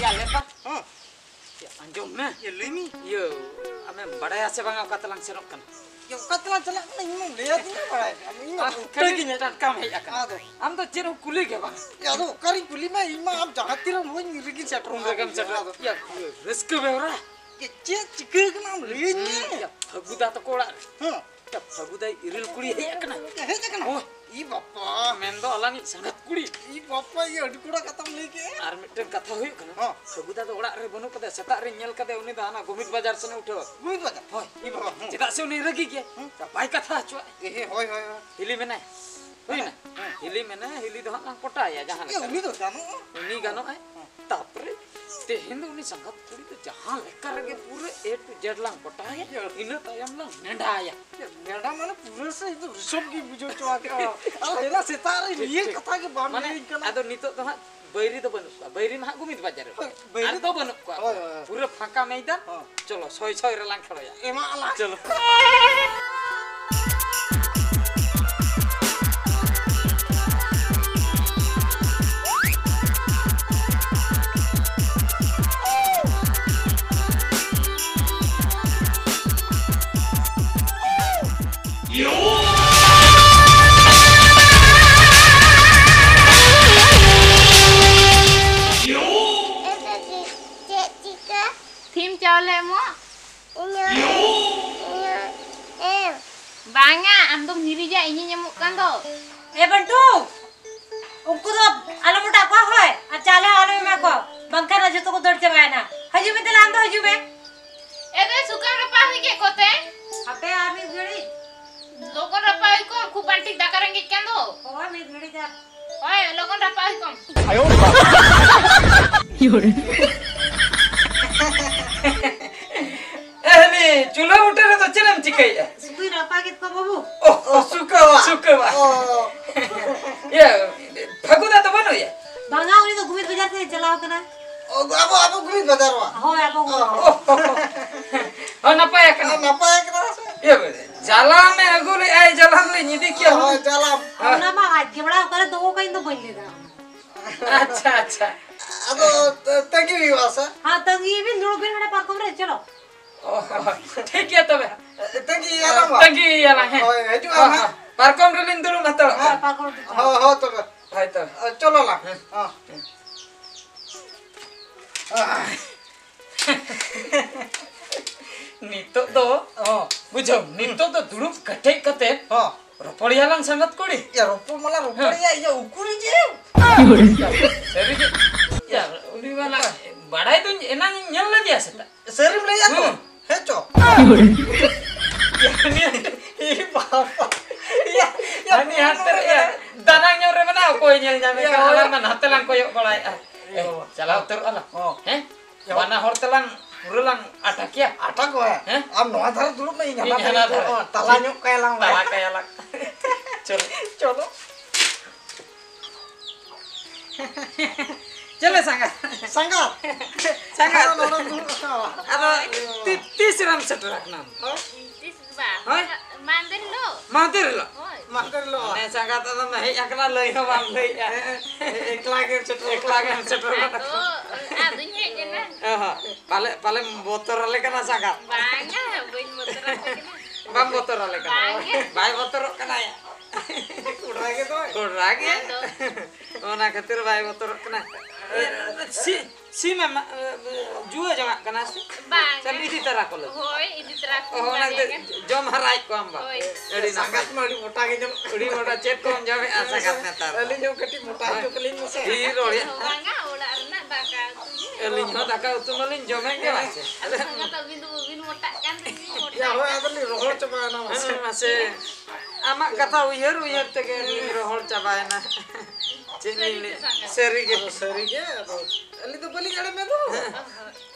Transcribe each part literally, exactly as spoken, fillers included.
ᱭᱟ ᱞᱮᱯᱟ᱾ ᱦᱚᱸ᱾ ᱭᱟ, ᱟᱸᱡᱚᱢ ᱢᱮ᱾ ᱭᱟ, ᱞᱟᱹᱭ ᱢᱮ᱾ ᱤᱭᱟᱹ, ᱟᱢᱮᱢ ᱵᱟᱲᱟᱭᱟ ᱥᱮ ᱵᱟᱝᱟ ᱚᱠᱟ ᱛᱮᱞᱟᱝ ᱥᱮᱱᱚᱜ ᱠᱟᱱᱟ? ᱭᱟ, ᱚᱠᱟ ᱛᱮᱞᱟᱝ ᱪᱟᱞᱟᱜ ᱠᱟᱱᱟ ᱤᱧ ᱢᱟ ᱞᱟᱹᱭ ᱟᱹᱫᱤᱧᱟ ᱵᱟᱲᱟᱭ᱾ ᱟᱢ ᱤᱧ ᱢᱟ ᱟᱢ ᱩᱛᱟᱹᱨ ᱠᱷᱟᱹᱞᱤ ᱜᱤᱧ ᱦᱮᱡ ᱴᱟᱴᱠᱟᱢ ᱦᱮᱡ ᱟᱠᱟᱱᱟ᱾ ᱟᱫᱚ? ᱟᱢ ᱫᱚ ᱪᱮᱫ ᱦᱚᱸ ᱠᱩᱞᱤ ᱜᱮ ᱵᱟᱝ᱾ ᱭᱟ, ᱟᱫᱚ ᱚᱠᱟᱨᱤᱧ ᱠᱩᱞᱤ ᱢᱮ, ᱤᱧ ᱢᱟ ᱟᱢ ᱡᱟᱦᱟᱸ ᱛᱤᱨᱮᱢ ᱦᱚᱦᱚᱧ ᱨᱮᱜᱮᱧ ᱥᱮᱴᱮᱨᱚᱜ ᱩᱱ ᱨᱮᱜᱮᱢ ᱠᱟᱱᱟ᱾ ᱥᱮᱴᱮᱨᱚᱜᱼᱟ᱾ ᱟᱫᱚ? ᱭᱟ, ᱨᱟᱹᱥᱠᱟᱹ ᱵᱮᱣᱨᱟ᱾ ᱭᱟ, ᱪᱮᱫ ᱪᱤᱠᱟᱹ ᱠᱟᱱᱟ ᱟᱢ ᱞᱟᱹᱭᱟᱹᱧ ᱢᱮ᱾ ᱦᱩᱸ, ᱭᱟ, ᱯᱷᱟᱹᱜᱩᱫᱟ ᱛᱟᱠᱚ ᱚᱲᱟᱜ ᱨᱮ᱾ ᱦᱮᱸ᱾ ᱭᱟ, ᱯᱷᱟᱹᱜᱩᱫᱟᱭ ᱤᱨᱤᱞ ᱠᱩᱲᱤ ᱦᱮᱡ ᱟᱠᱟᱱᱟ᱾ ᱦᱮᱡ ᱟᱠᱟᱱᱟ? ᱦᱳᱭ᱾ ᱤ ᱵᱟᱯᱟ᱾ ᱢᱮᱱᱫᱚ ᱟᱞᱟᱝᱤᱡ ᱥᱟᱸᱜᱟᱛ ᱠᱩᱲᱤ᱾ ᱤ ᱵᱟᱯᱟ, ᱤᱭᱟᱹ ᱟᱹᱰᱤ ᱠᱚᱲᱟ ᱠᱟᱛᱷᱟᱢ ᱞᱟᱹᱭ ᱠᱮᱜᱼᱟ᱾ ᱟᱨ ᱢᱤᱫᱴᱟᱝ ᱠᱟᱛᱷᱟ ᱦᱩᱭᱩᱜ ᱠᱟᱱᱟ, ᱦᱚᱸ᱾ ᱯᱷᱟᱹᱜᱩᱫᱟ ᱫᱚ ᱚᱲᱟᱜ ᱨᱮ ᱵᱟᱹᱱᱩᱜ ᱠᱟᱫᱮᱭᱟ, ᱥᱮᱛᱟᱜ ᱨᱤᱧ ᱧᱮᱞ ᱠᱟᱫᱮᱭᱟ, ᱩᱱᱤ ᱫᱚ ᱦᱟᱱᱟ ᱜᱳᱢᱤᱫ ᱵᱟᱡᱟᱨ ᱥᱮᱱᱮ ᱩᱴᱷᱟᱹᱣ ᱟᱠᱟᱱᱟ᱾ ᱜᱳᱢᱤᱫ ᱵᱟᱡᱟᱨ? ᱦᱳᱭ᱾ ᱤ ᱵᱟᱵᱟ, ᱦᱚᱸ᱾ ᱪᱮᱫᱟᱜ ᱥᱮ ᱩᱱᱤ ᱨᱟᱹᱜᱤ ᱜᱮᱭᱟ᱾ ᱦᱚᱸ᱾ ᱵᱟᱭ ᱠᱟᱛᱷᱟ ᱦᱚᱪᱚᱣᱟᱜ᱾ ᱮ, ᱦᱮ, ᱦᱳᱭ, ᱦᱳᱭ, ᱦᱳᱭ᱾ ᱦᱤᱞᱤ ᱢᱮᱱᱟᱭ᱾ ᱦᱩᱭᱱᱟ? ᱦᱮᱸ᱾ ᱦᱤᱞᱤ ᱢᱮᱱᱟᱭᱟ, ᱦᱤᱞᱤ ᱫᱚ ᱦᱟᱸᱜ ᱞᱟᱝ ᱯᱚᱴᱟᱭᱟ ᱡᱟᱦᱟᱸ ᱮ, ᱞᱮᱠᱟ᱾ ᱩᱱᱤ ᱫᱚ ᱜᱟᱱᱚᱜᱼᱟ᱾ ᱩᱱᱤ ᱜᱟᱱᱚᱜᱼᱟᱭ᱾ ᱦᱚᱸ᱾ ᱛᱟᱯᱚᱨᱮ ᱛᱮᱦᱮᱧ ᱫᱚ ᱩᱱᱤ ᱥᱟᱸᱜᱟᱛ ᱠᱩᱲᱤ ᱫᱚ ᱡᱟᱦᱟᱸ ᱞᱮᱠᱟ ᱨᱮᱜᱮ ᱯᱩᱨᱟᱹ A to Z ᱞᱟᱝ ᱯᱚᱴᱟᱭᱟ, ᱤᱭᱟᱹ᱾ ᱤᱱᱟᱹ ᱛᱟᱭᱚᱢ ᱞᱟᱝ ᱱᱮᱰᱟᱭᱟ᱾ ᱤᱭᱟᱹ, ᱱᱮᱰᱟ ᱢᱟᱱᱮ ᱯᱩᱨᱟᱹ ᱥᱮ ᱤᱧ ᱫᱚ ᱨᱤᱥᱚᱢ ᱜᱤᱧ ᱵᱩᱡᱷᱟᱹᱣ ᱦᱚᱪᱚ ᱟᱠᱟᱫᱼᱟ᱾ ᱟᱨ ᱦᱮᱱᱟ ᱥᱮᱛᱟᱜ ᱨᱮ ᱴᱷᱤᱠ, ᱱᱤᱭᱟᱹ ᱴᱷᱤᱠ᱾ ᱠᱟᱛᱷᱟ ᱜᱮ ᱵᱟᱢ ᱢᱟᱱᱮ, ᱞᱟᱹᱭᱟᱹᱧ ᱠᱟᱱᱟ᱾ ᱟᱫᱚ ᱱᱤᱛᱚᱜ ᱫᱚ ᱦᱟᱸᱜ ᱵᱟᱹᱭᱨᱤ ᱫᱚ ᱵᱟᱹᱱᱩᱜ ᱠᱚᱣᱟ, ᱵᱟᱹᱭᱨᱤ ᱢᱟ ᱦᱟᱸᱜ ᱜᱩᱢᱤᱫ ᱵᱟᱡᱟᱨ ᱨᱮ᱾ ᱦᱳᱭ, ᱵᱟᱹᱭᱨᱤ ᱟᱨ ᱫᱚ ᱫᱚ ᱵᱟᱹᱱᱩᱜ ᱠᱚᱣᱟ᱾ ᱦᱳᱭ, ᱦᱳᱭ, ᱦᱳᱭ᱾ ᱯᱩᱨᱟᱹ ᱯᱷᱟᱸᱠᱟ ᱢᱚᱭᱫᱟᱱ᱾ ᱦᱚᱸ᱾ ᱪᱚᱞᱚ, ᱥᱚᱭ ᱥᱚᱭ ᱨᱮᱞᱟᱝ ᱠᱷᱮᱞᱳᱭᱟ᱾ ᱮᱢᱟᱜ ᱟᱞᱟᱝ᱾ ᱪᱚᱞᱚ᱾ ᱪᱮᱫ ᱪᱤᱠᱟᱹ? ᱥᱤᱢ ᱪᱟᱣᱞᱮ ᱮᱢᱚᱜ᱾ ᱤᱧᱟᱹᱜ, ᱤᱧᱟᱹᱜ ᱮᱢ᱾ ᱵᱟᱝᱟ, ᱟᱢ ᱫᱚᱢ ᱦᱤᱨᱤᱡᱟ, ᱤᱧᱤᱧ ᱮᱢᱚᱜ ᱠᱟᱱ ᱫᱚ᱾ ᱮ ᱵᱟᱱᱴᱩ, ᱩᱱᱠᱩ ᱫᱚ ᱟᱞᱚᱢ ᱚᱴᱟᱜ ᱠᱚᱣᱟ, ᱦᱳᱭ, ᱟᱨ ᱪᱟᱣᱞᱮ ᱦᱚᱸ ᱟᱞᱚᱢ ᱮᱢᱟ ᱠᱚᱣᱟ, ᱵᱟᱝᱠᱷᱟᱱ ᱟᱨ ᱡᱚᱛᱚ ᱠᱚ ᱫᱟᱹᱲ ᱪᱟᱵᱟᱭᱮᱱᱟ᱾ ᱦᱤᱡᱩᱜ ᱢᱮ ᱫᱮᱞᱟ, ᱟᱢ ᱫᱚ ᱦᱤᱡᱩᱜ ᱢᱮ᱾ ᱮ ᱫᱟᱹᱭ, ᱥᱩᱠᱟᱹᱢ ᱨᱟᱯᱟᱜ ᱦᱩᱭ ᱠᱮᱫ ᱠᱚᱛᱮ? ᱦᱟᱯᱮ ᱟᱨ ᱢᱤᱫ ᱜᱷᱟᱹᱲᱤᱡ᱾ ᱞᱚᱜᱚᱱ ᱨᱟᱯᱟᱜ ᱦᱩᱭ ᱠᱚᱜ, ᱠᱷᱩᱵ ᱟᱹᱰᱤ ᱫᱟᱠᱟ ᱨᱮᱸᱜᱮᱡ ᱠᱟᱱ ᱫᱚ᱾ ᱦᱳᱭ, ᱢᱤᱫ ᱜᱷᱟᱹᱲᱤᱡ ᱟᱨ᱾ ᱦᱳᱭ, ᱞᱚᱜᱚᱱ ᱨᱟᱯᱟᱜ ᱦᱩᱭ ᱠᱚᱜ᱾ ᱮ, ᱦᱟᱹᱱᱤ ᱪᱩᱞᱦᱟᱹ ᱵᱩᱴᱟᱹ ᱨᱮᱫᱚ ᱪᱮᱫ ᱮᱢ ᱪᱤᱠᱟᱹᱭᱮᱫᱼᱟ? ᱥᱩᱠᱟᱹᱧ ᱨᱟᱯᱟᱜᱮᱫ ᱠᱚᱣᱟ ᱵᱟᱹᱵᱩ᱾ ᱚ, ᱚ, ᱥᱩᱠᱟᱹᱣᱟ᱾ ᱥᱩᱠᱟᱹᱣᱟ᱾ ᱚ᱾ ᱤᱭᱟᱹ, ᱯᱷᱟᱹᱜᱩ ᱫᱟ ᱫᱚ ᱵᱟᱹᱱᱩᱜ ᱮᱭᱟ? ᱵᱟᱝᱟ, ᱩᱱᱤ ᱫᱚ ᱜᱩᱢᱤᱫ ᱵᱟᱡᱟᱨ ᱥᱮᱫ ᱮ ᱪᱟᱞᱟᱣ ᱠᱟᱱᱟ᱾ ᱚ, ᱟᱵᱚ, ᱟᱵᱚ ᱜᱩᱢᱤᱫ ᱵᱟᱡᱟᱨ ᱵᱟ? ᱦᱳᱭ, ᱟᱵᱚ ᱜᱩᱢᱤᱫ ᱚ, ᱵᱟᱡᱟᱨ᱾ ᱚ, ᱚ᱾ ᱦᱚᱸ, ᱱᱟᱯᱟᱭ ᱟᱠᱟᱱᱟ᱾ ᱦᱚᱸ, ᱱᱟᱯᱟᱭ ᱟᱠᱟᱱᱟ ᱥᱮ? ᱤᱭᱟᱹ, ᱡᱟᱞᱟᱢ ᱮ ᱟᱹᱜᱩ ᱞᱮᱫᱼᱟᱭ, ᱡᱟᱞᱟᱢ ᱞᱮ ᱤᱫᱤ ᱠᱮᱭᱟ ᱦᱳᱭ, ᱦᱩᱱᱟᱹᱝ᱾ ᱡᱟᱞᱟᱢ᱾ ᱚᱱᱟ ᱢᱟ ᱟᱡ ᱜᱮ ᱵᱟᱲᱟᱭ ᱚᱠᱟᱨᱮ ᱫᱚᱦᱚ ᱠᱟᱜ, ᱤᱧ ᱫᱚ ᱵᱟᱹᱧ ᱞᱟᱹᱭ ᱫᱟᱲᱮᱭᱟᱜᱼᱟ᱾ ᱟᱪᱪᱷᱟ, ᱟᱪᱪᱷᱟ᱾ ᱟᱫᱚ ᱛᱟᱹᱜᱤ ᱦᱩᱭᱩᱜᱼᱟ ᱥᱮ? ᱦᱮᱸ, ᱛᱟᱹᱜᱤ ᱵᱤᱱ, ᱫᱩᱲᱩᱵ ᱵᱤᱱ ᱦᱟᱸᱰᱮ ᱯᱟᱨᱠᱚᱢ ᱨᱮ, ᱪᱚᱞᱚ᱾ ᱚ, ᱴᱷᱤᱠ ᱜᱮᱭᱟ ᱛᱚᱵᱮ᱾ ᱛᱟᱹᱜᱤ ᱭᱟᱞᱟᱝ ᱵᱟ? ᱛᱟᱹᱜᱤ ᱭᱟᱞᱟᱝ, ᱦᱮᱸ᱾ ᱦᱳᱭ, ᱦᱤᱡᱩᱜ ᱟᱢ, ᱦᱮᱸ? ᱯᱟᱨᱠᱚᱢ ᱨᱮᱞᱤᱧ ᱫᱩᱲᱩᱵ ᱦᱟᱛᱟᱲᱚᱜ ᱠᱟᱱᱟ᱾ ᱦᱮᱸ, ᱯᱟᱨᱠᱚᱢ ᱨᱮ᱾ ᱦᱳᱭ, ᱦᱳᱭ ᱛᱚᱵᱮ᱾ ᱦᱳᱭ ᱛᱚᱵᱮ᱾ ᱪᱚᱞᱚ ᱞᱟᱝ᱾ ᱦᱮᱸ᱾ ᱦᱮᱸ᱾ ᱱᱤᱛᱚᱜ ᱫᱚ, ᱦᱚᱸ᱾ ᱵᱩᱡᱷᱟᱹᱣ, ᱱᱤᱛᱚᱜ ᱫᱚ ᱫᱩᱲᱩᱵ ᱠᱮᱴᱮᱡ ᱠᱟᱛᱮ ᱦᱚᱸ᱾ ᱨᱚᱯᱚᱲ ᱭᱟᱞᱟᱝ ᱥᱟᱸᱜᱟᱛ ᱠᱩᱲᱤ᱾ ᱭᱟ, ᱨᱚᱯᱚᱲ ᱢᱟᱞᱟᱝ ᱨᱚᱯᱚᱲ ᱦᱮᱸ᱾ ᱭᱟ, ᱭᱟ, ᱩᱠᱩᱨ ᱡᱮ᱾ ᱥᱟᱹᱨᱤ ᱜᱮ᱾ ᱭᱟ, ᱩᱱᱤ ᱢᱟ ᱞᱟᱝ ᱵᱟᱲᱟᱭ ᱫᱩᱧ ᱮᱱᱟᱝ ᱤᱧ ᱧᱮᱞ ᱞᱮᱫᱮᱭᱟ ᱥᱮᱛᱟᱜ᱾ ᱥᱟᱹᱨᱤᱢ ᱞᱟᱹᱭᱟ ᱛᱚ? ᱦᱩᱸ᱾ ᱦᱮᱸ ᱪᱚ᱾ ᱭᱟ, ᱩᱱᱤ ᱦᱟᱱᱛᱮ, ᱮ ᱵᱟᱵᱟ᱾ ᱭᱟ, ᱭᱟ, ᱦᱟᱹᱱᱤ ᱦᱟᱱᱛᱮ ᱨᱮ, ᱭᱟ, ᱫᱟᱱᱟᱝ ᱧᱚᱜ ᱨᱮ ᱢᱮᱱᱟᱜᱼᱟ, ᱚᱠᱚᱭ ᱧᱮᱞ ᱧᱟᱢᱮ ᱭᱟ, ᱠᱟᱱᱟ? ᱦᱳᱭ᱾ ᱟᱞᱟᱝ ᱢᱟ ᱱᱟᱛᱮ ᱞᱟᱝ ᱠᱚᱭᱚᱜ ᱵᱟᱲᱟᱭᱮᱫᱼᱟ᱾ ᱮ ᱮ, ᱵᱟᱵᱟ᱾ ᱪᱟᱞᱟᱣ ᱩᱛᱟᱹᱨᱚᱜᱼᱟ ᱞᱟᱝ᱾ ᱦᱚᱸ᱾ ᱦᱮᱸ? ᱵᱟᱱᱟ ᱦᱚᱲ ᱛᱮᱞᱟᱝ ᱯᱩᱨᱟᱹ ᱞᱟᱝ ᱟᱴᱟ ᱠᱮᱭᱟ᱾ ᱟᱴᱟ ᱠᱚᱣᱟ? ᱦᱮᱸ? ᱟᱢ ᱱᱚᱣᱟ ᱫᱷᱟᱨᱮ ᱫᱩᱲᱩᱵ ᱢᱮ, ᱤᱧ ᱤᱧ ᱦᱟᱱᱟ ᱦᱟᱱᱟ ᱫᱷᱟᱨᱮ ᱫᱷᱟᱨᱮ᱾ ᱫᱩᱲᱩᱵ᱾ ᱛᱟᱞᱟ ᱧᱚᱜ ᱠᱟᱭᱟ ᱞᱟᱝ᱾ ᱛᱟᱞᱟ ᱠᱟᱭᱟ ᱞᱟᱝ᱾ ᱪᱚᱞᱚ᱾ ᱪᱚᱞᱚ᱾ ᱪᱮᱞᱮ ᱥᱟᱸᱜᱟᱛ? ᱥᱟᱸᱜᱟᱛ᱾ ᱥᱟᱸᱜᱟᱛ᱾ ᱦᱮᱸ, ᱱᱚᱰᱮ ᱫᱩᱲᱩᱵ ᱟᱠᱟᱱᱟ᱾ ᱟᱫᱚ ᱦᱳᱭ᱾ ᱛᱤ-, ᱛᱤᱥ ᱨᱮᱢ ᱥᱮᱴᱮᱨ ᱟᱠᱟᱱᱟ ᱟᱢ? ᱦᱳᱭ᱾ ᱛᱤᱥ ᱵᱟᱝ? ᱦᱳᱭ᱾ ᱢᱟᱦᱫᱮᱨ ᱦᱤᱞᱳᱜ᱾ ᱢᱟᱦᱫᱮᱨ ᱦᱤᱞᱳᱜ? ᱦᱳᱭ᱾ ᱢᱟᱱᱮ ᱥᱟᱸᱜᱟᱛ ᱟᱫᱚᱢ ᱦᱮᱡ ᱟᱠᱟᱱᱟ, ᱞᱟᱹᱭ ᱦᱚᱸ ᱵᱟᱢ ᱞᱟᱹᱭᱮᱜᱼᱟ᱾ ᱦᱮᱸ, ᱦᱮᱸ, ᱮᱠᱞᱟ ᱜᱮᱢ ᱥᱮᱴᱮᱨ ᱮᱠᱞᱟ ᱜᱮᱢ ᱥᱮᱴᱮᱨ ᱟᱫᱚ, ᱟᱫᱚᱧ ᱦᱮᱡ ᱮᱱᱟ᱾ ᱚ ᱦᱚᱸ᱾ ᱯᱟᱞᱮ, ᱯᱟᱞᱮᱢ ᱵᱚᱛᱚᱨ ᱟᱞᱮ ᱠᱟᱱᱟ ᱥᱟᱸᱜᱟᱛ? ᱵᱟᱝᱟ, ᱵᱟᱹᱧ ᱵᱚᱛᱚᱨ ᱟᱯᱮ ᱠᱟᱱᱟ᱾ ᱵᱟᱢ ᱵᱚᱛᱚᱨ ᱟᱞᱮ ᱠᱟᱱᱟ? ᱵᱟᱝᱟ᱾ ᱵᱟᱭ ᱵᱚᱛᱚᱨᱚᱜ ᱠᱟᱱᱟᱭᱟ᱾ ᱠᱚᱲᱟ ᱜᱮ ᱫᱚ᱾ ᱠᱚᱲᱟ ᱜᱮ᱾ ᱟᱫᱚ᱾ ᱚᱱᱟ ᱠᱷᱟᱹᱛᱤᱨ ᱵᱟᱭ ᱵᱚᱛᱚᱨᱚᱜ ᱠᱟᱱᱟ᱾ ᱮ, ᱥᱤ-, ᱥᱤᱢ ᱮᱢ, ᱮ, ᱡᱩᱣᱟᱹ ᱡᱚᱝᱟᱜ ᱠᱟᱱᱟ ᱥᱮ? ᱵᱟᱝᱟ᱾ ᱥᱮᱢ ᱤᱫᱤ ᱛᱟᱨᱟ ᱠᱚ ᱞᱟᱹᱜᱤᱫ? ᱦᱳᱭ, ᱤᱫᱤ ᱛᱟᱨᱟ ᱠᱚ ᱚ, ᱚᱱᱟ ᱵᱟᱨᱭᱟ ᱜᱮ ᱜᱟᱱ᱾ ᱡᱚᱢ ᱦᱟᱨᱟᱭᱮᱫ ᱠᱚᱣᱟᱢ ᱵᱟ? ᱦᱳᱭ᱾ ᱟᱹᱰᱤ ᱥᱟᱸᱜᱟᱛ ᱱᱟᱯᱟᱭ᱾ ᱢᱟ ᱟᱹᱰᱤ ᱢᱚᱴᱟ ᱜᱮ ᱧᱮᱞᱚᱜ ᱠᱟᱱᱟ᱾ ᱟᱹᱰᱤ ᱢᱚᱴᱟ, ᱪᱮᱫ ᱠᱚᱢ ᱡᱚᱢᱮᱫᱼᱟ ᱥᱟᱸᱜᱟᱛ ᱱᱮᱛᱟᱨ ᱫᱚ? ᱟᱹᱞᱤᱧ ᱦᱚᱸ ᱠᱟᱹᱴᱤᱡ ᱢᱚᱴᱟ ᱦᱚᱪᱚ ᱠᱟᱹᱞᱤᱧ ᱢᱮᱥᱮ᱾ ᱦᱳᱭ᱾ ᱵᱟᱝᱟ, ᱚᱲᱟᱜ ᱨᱮᱱᱟᱜ ᱫᱟᱠᱟ ᱩᱛᱩ ᱜᱮ᱾ ᱟᱹᱞᱤᱧ ᱦᱚᱸ ᱫᱟᱠᱟ ᱩᱛᱩ ᱢᱟᱞᱤᱧ ᱡᱚᱢᱮᱫ ᱜᱮ, ᱵᱟᱝ ᱥᱮ? ᱟᱫᱚ ᱥᱟᱸᱜᱟᱛ ᱟᱹᱵᱤᱱ ᱫᱚ ᱵᱟᱹᱵᱤᱱ ᱢᱚᱴᱟᱜ ᱠᱟᱱ ᱛᱮ ᱤᱧ ᱢᱚᱴᱟᱜ ᱭᱟ, ᱦᱳᱭ, ᱠᱟᱱᱟ᱾ ᱟᱫᱚᱞᱤᱧ ᱨᱚᱦᱚᱲ ᱪᱟᱵᱟᱭᱮᱱᱟ ᱢᱟᱥᱮ᱾ ᱦᱮᱸ, ᱢᱟᱥᱮ᱾ ᱟᱢᱟᱜ ᱠᱟᱛᱷᱟ ᱩᱭᱦᱟᱹᱨ ᱩᱭᱦᱟᱹᱨ ᱛᱮᱜᱮ ᱞᱤᱧ ᱨᱚᱦᱚᱲ ᱪᱟᱵᱟᱭᱮᱱᱟ᱾ ᱪᱮᱫ ᱞᱤᱧ ᱞᱟᱹᱭᱟ? ᱥᱟᱹᱨᱤ ᱜᱮ ᱥᱟᱸᱜᱟᱛ᱾ ᱥᱟᱹᱨᱤ ᱜᱮ᱾ ᱟᱫᱚ ᱥᱟᱹᱨᱤ ᱜᱮ, ᱟᱫᱚ ᱟᱹᱞᱤᱧ ᱫᱚ ᱵᱟᱹᱞᱤᱧ ᱮᱲᱮᱢᱮᱫ ᱫᱚ᱾ ᱦᱮᱸ᱾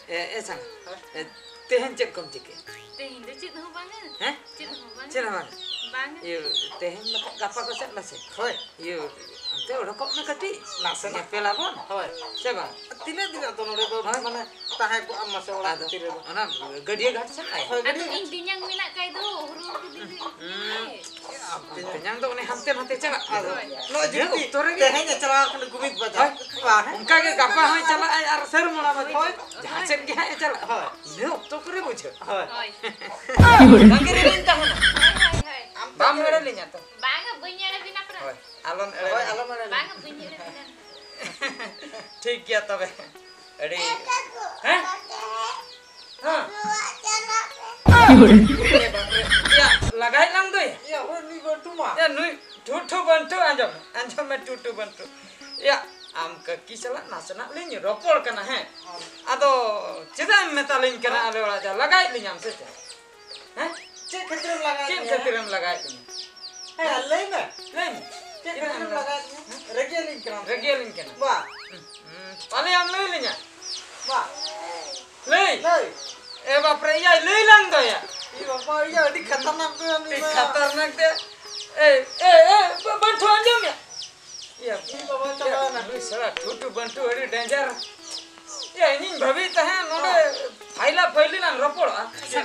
ᱮ, ᱮ ᱥᱟᱸᱜᱟᱛ, ᱦᱮᱸ? ᱮ, ᱛᱮᱦᱮᱧ ᱪᱮᱫ ᱠᱚᱢ ᱪᱤᱠᱟᱹᱭᱟ? ᱛᱮᱦᱮᱧ ᱫᱚ ᱪᱮᱫ ᱦᱚᱸ ᱵᱟᱝᱟ᱾ ᱦᱮᱸ? ᱪᱮᱫ ᱦᱚᱸ ᱵᱟᱝᱟ᱾ ᱪᱮᱫ ᱦᱚᱸ ᱵᱟᱝᱟ? ᱵᱟᱝᱟ᱾ ᱤᱭᱟᱹ, ᱛᱮᱦᱮᱧ ᱫᱚ ᱜᱟᱯᱟ ᱠᱚ ᱥᱮᱫ ᱞᱟᱥᱮ? ᱦᱳᱭ᱾ ᱤᱭᱟᱹ, ᱛᱮ ᱚᱰᱚᱠᱚᱜ ᱢᱮ ᱠᱟᱹᱴᱤᱡ᱾ ᱱᱟᱥᱮᱱᱟᱜ᱾ ᱧᱮᱯᱮᱞ ᱟᱵᱚᱱ᱾ ᱦᱳᱭ᱾ ᱪᱮ ᱵᱟᱝ? ᱛᱤᱱᱟᱹᱜ ᱫᱤᱱ ᱟᱫᱚ ᱱᱚᱰᱮ ᱫᱚ ᱦᱳᱭ᱾ ᱢᱟᱱᱮ ᱛᱟᱦᱮᱸ ᱠᱚᱜ ᱟᱢ ᱢᱟᱥᱮ ᱚᱲᱟᱜ ᱟᱫᱚ ᱵᱷᱤᱛᱤᱨ ᱨᱮᱫᱚ? ᱚᱱᱟ ᱜᱟᱹᱰᱭᱟᱹ ᱜᱷᱟᱴ ᱥᱮᱫ ᱟᱭ᱾ ᱦᱳᱭ, ᱟᱫᱚ ᱜᱟᱹᱰᱭᱟᱹ ᱤᱧ ᱛᱮᱧᱟᱝ ᱢᱮᱱᱟᱜ ᱠᱷᱟᱡ ᱫᱚ ᱦᱩᱲᱩ ᱠᱚ ᱫᱤᱱ ᱦᱩᱸ᱾ ᱛᱮᱧᱟᱝ ᱫᱚ ᱚᱱᱮ ᱦᱟᱱᱛᱮ ᱱᱟᱛᱮ ᱪᱟᱞᱟᱜ ᱟᱫᱚ ᱠᱟᱱᱟ᱾ ᱱᱚᱜᱼᱚᱭ ᱤᱱᱟᱹ ᱡᱩᱫᱤ ᱚᱠᱛᱚ ᱨᱮᱜᱮ ᱛᱮᱦᱮᱧ ᱮ ᱪᱟᱞᱟᱣ ᱠᱟᱱᱟ ᱜᱩᱢᱤᱫ ᱵᱟᱡᱟᱨ᱾ ᱦᱳᱭ᱾ ᱵᱟᱝ, ᱦᱮᱸ? ᱚᱱᱠᱟ ᱜᱮ ᱜᱟᱯᱟ ᱦᱚᱸᱭ ᱪᱟᱞᱟᱜᱼᱟᱭ ᱟᱨ ᱥᱟᱹᱨ ᱢᱚᱲᱟ ᱵᱟᱡᱟᱨ᱾ ᱦᱳᱭ᱾ ᱡᱟᱦᱟᱸ ᱥᱮᱫ ᱜᱮ ᱦᱟᱸᱜ ᱮ ᱪᱟᱞᱟᱜ᱾ ᱦᱳᱭ᱾ ᱤᱱᱟᱹ ᱚᱠᱛᱚ ᱠᱚᱨᱮ ᱵᱩᱡᱷᱟᱹᱜ᱾ ᱦᱳᱭ᱾ ᱦᱳᱭ᱾ ᱛᱟᱺᱜᱤ ᱨᱮᱞᱤᱧ ᱛᱟᱦᱮᱱᱟ᱾ ᱦᱳᱭ, ᱦᱳᱭ, ᱦᱳᱭ᱾ ᱟᱢ ᱵᱟᱢ ᱛᱟᱺᱜᱤ ᱮᱲᱮ ᱨᱮ᱾ ᱞᱤᱧᱟ ᱛᱚ? ᱵᱟᱝᱟ, ᱵᱟᱹᱧ ᱮᱲᱮ ᱵᱤᱱᱟ ᱯᱨᱟᱭ᱾ ᱦᱳᱭ᱾ ᱟᱞᱚᱢ ᱮᱲᱮ ᱦᱳᱭ, ᱞᱤᱧᱟ᱾ ᱟᱞᱚᱢ ᱮᱲᱮ ᱞᱤᱧᱟ᱾ ᱵᱟᱝᱟ, ᱵᱟᱹᱧ ᱮᱲᱮ ᱵᱤᱱᱟ᱾ ᱴᱷᱤᱠ ᱜᱮᱭᱟ ᱛᱚᱵᱮ᱾ ᱟᱹᱰᱤ, ᱦᱮᱸ? ᱦᱮᱸ᱾ ᱮ ᱵᱟᱯ ᱨᱮ᱾ ᱭᱟ, ᱞᱟᱜᱟᱭ ᱞᱟᱝ ᱫᱚᱭ᱾ ᱭᱟ, ᱦᱳᱭ, ᱱᱩᱭ ᱵᱟᱹᱱᱴᱩ ᱢᱟ᱾ ᱭᱟ, ᱱᱩᱭ ᱴᱷᱩᱴᱷᱩ ᱵᱟᱹᱱᱴᱩ, ᱟᱸᱡᱚᱢ ᱢᱮ, ᱟᱸᱡᱚᱢ ᱢᱮ, ᱴᱷᱩᱴᱷᱩ ᱵᱟᱹᱱᱴᱩ᱾ ᱭᱟ, ᱟᱢ ᱠᱟᱹᱠᱤ ᱥᱟᱞᱟᱜ ᱱᱟᱥᱮᱱᱟᱜ ᱞᱤᱧ ᱨᱚᱯᱚᱲ ᱠᱟᱱᱟ, ᱦᱮᱸ? ᱦᱳᱭ᱾ ᱟᱫᱚ ᱪᱮᱫᱟᱜ ᱮᱢ ᱢᱮᱛᱟᱞᱤᱧ ᱠᱟᱱᱟ ᱦᱳᱭ᱾ ᱟᱞᱮ ᱚᱲᱟᱜ ᱪᱟᱞᱟᱜ? ᱞᱟᱜᱟᱭᱮᱫ ᱞᱤᱧᱟᱢ ᱥᱮ ᱪᱮᱫ? ᱦᱮᱸ? ᱪᱮᱫ ᱠᱷᱟᱹᱛᱤᱨᱮᱢ ᱞᱟᱜᱟᱭᱮᱫ ᱪᱮᱫ ᱞᱤᱧᱟ? ᱠᱷᱟᱹᱛᱤᱨᱮᱢ ᱞᱟᱜᱟᱭᱮᱫ ᱞᱤᱧᱟ? ᱦᱮᱸ, ᱞᱟᱹᱭ ᱢᱮ᱾ ᱞᱟᱹᱭ ᱢᱮ᱾ ᱪᱮᱫ ᱪᱮᱫᱟᱜ ᱠᱷᱟᱹᱛᱤᱨᱮᱢ ᱮᱢ ᱞᱟᱜᱟᱭᱮᱫ ᱞᱤᱧᱟ? ᱞᱟᱜᱟᱭᱮᱫ ᱞᱤᱧᱟ? ᱨᱟᱹᱜᱤᱭᱟᱹᱞᱤᱧ ᱠᱟᱱᱟᱢ? ᱨᱟᱹᱜᱤᱭᱟᱹᱞᱤᱧ ᱠᱟᱱᱟ᱾ ᱵᱟ᱾ ᱦᱩᱸ, ᱯᱟᱞᱮ ᱟᱢ ᱞᱟᱹᱭ ᱞᱤᱧᱟ? ᱵᱟ᱾ ᱞᱟᱹᱭ᱾ ᱞᱟᱹᱭ᱾ ᱮ ᱵᱟᱯ ᱨᱮ, ᱮᱭᱟᱭ, ᱞᱟᱹᱭ ᱞᱟᱝ ᱫᱚᱭᱟ᱾ ᱮ ᱵᱟᱵᱟ, ᱮᱭᱟ, ᱟᱹᱰᱤ ᱠᱷᱟᱛᱟᱨᱱᱟᱠ ᱫᱚᱭᱟ ᱱᱩᱭ ᱟᱹᱰᱤ ᱢᱟ᱾ ᱠᱷᱟᱛᱟᱨᱱᱟᱠ ᱫᱚᱭᱟ᱾ ᱮ, ᱮ, ᱮ, ᱵᱟ-, ᱵᱟᱹᱱᱴᱷᱩ, ᱟᱸᱡᱚᱢ ᱢᱮ᱾ ᱮᱭᱟ, ᱮ ᱵᱟᱵᱟ, ᱪᱟᱵᱟᱭᱮᱱᱟ᱾ ᱱᱩᱭ ᱥᱟᱞᱟ ᱴᱷᱩᱴᱩ ᱵᱟᱹᱱᱴᱷᱩ ᱟᱹᱰᱤ danger᱾ ᱮᱭᱟ, ᱤᱧᱤᱧ ᱵᱷᱟᱹᱵᱤᱭᱮᱫ ᱛᱟᱦᱮᱸᱫ ᱱᱚᱰᱮ ᱦᱚᱸ᱾ ᱯᱷᱟᱭᱞᱟ ᱯᱷᱟᱭᱞᱤ ᱞᱟᱝ ᱨᱚᱯᱚᱲᱚᱜᱼᱟ᱾ ᱟᱪᱪᱷᱟ᱾